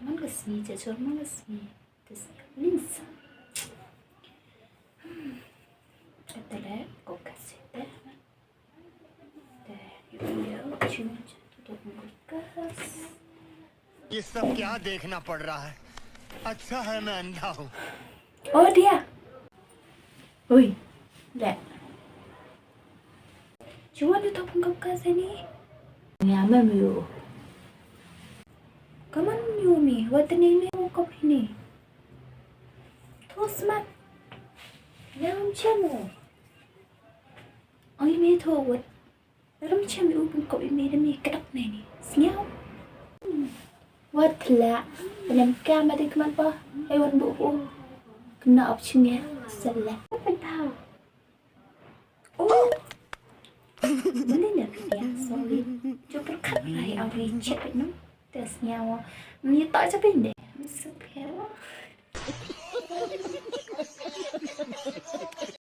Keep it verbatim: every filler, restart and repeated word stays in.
Man ka sngi, jajur man ka sngi. Te sngi ling sa. Te te le, ko ka se te. Te, yo, yo, chim, chim, to, to, ko ka se. ये सब क्या देखना पड़ रहा है? अच्छा है मैं अंधा हूँ। Oh, dia. Ui, le. Chim, to, to, ko ka se ni. Nia, mem yo. Kaman yo mi, wat ni mi ko ka ni. To smat. Nia, um chim. Oi mi to, wat. Ram chem u pun ko i me da me kadak ne ni. Sñiaw. Wat la. Penem ka ma de kman pa. Ai wan bu bu. Kena op chinge. Sala. Pen pa. Oh. Mane ne ya, sorry. Jo perkat rai awi chet no. Te sñiaw. Ni ta cha pin de. Sat